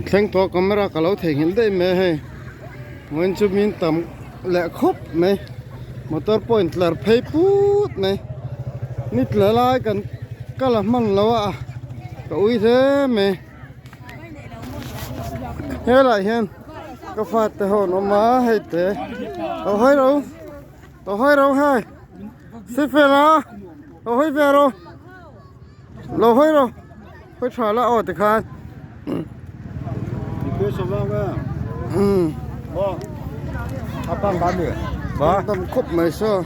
Thleng tawh camera ka lo theihnghilh daih mai a hei vawiin chu min tam leh khawp mai motor pawh in tlar phei put mai ni tla lai kan kal a hman lo a ka ui hle mai helaiah hian ka fate ho an awm a hei te lo hawi ro lo hawi ro hei sifela lo hawi ve ro lo hawi ro. Khawi tha la aw tikhan. Tam khawp mai saw.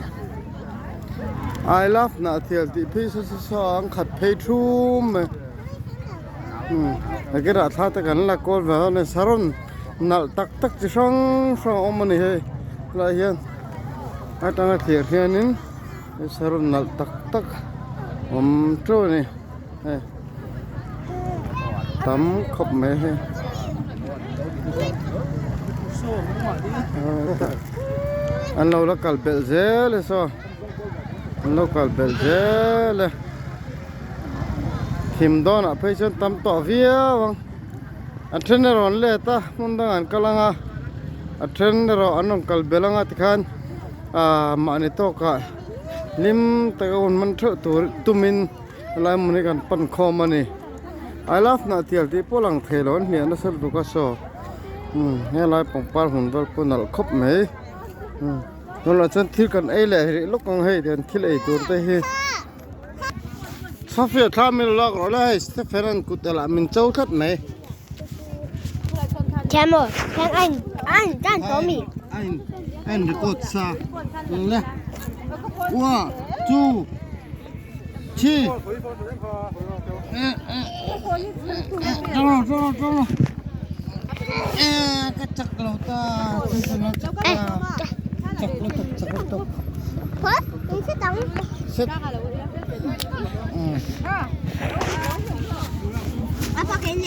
I love nah thial tih phei saw saw saw ang khat phei thum mai. Hei rah thla te kan la kawl ve dawn a ni saron nalh tak tak chi hrang hrang a awm a ni hei helaiah hian atanga thlir hianin saron nalh tak tak awm teuh a ni. Hei tam khawp mai hei an lo la kal belh zel e saw an lo kal belh zel e thim dawn ah phei chuan tam tawh viau ang a then erawh an let a hmun dangah an kal ang a a then erawh an rawn kal belh ang a tikhan ah mahni tawkah hlim taka hun hman theuh tur tumin. Helai hmun hi kan pan khawm a ni I love hnah tial tih pawh lang thei lo an hniah nasa lutuk a saw umm helai pangpar hmun vel pawh nalh khawp mai umm tunah chuan thil kan ei leh rih lawk ang hei tian thil ei tur te hi Safia thla min lak rawh le hei Stephen an kut elah min cho tlat mai. Camera, can I I dan to me? I I record sa. Le. One, two. 去！哎哎哎，走了走了走了！哎，个chặt lỗ ta, chặt ta, chặt lỗ ta, chặt lỗ ta. Hả? Sẽ đóng. Sẽ. Ừ. Apa cái liền.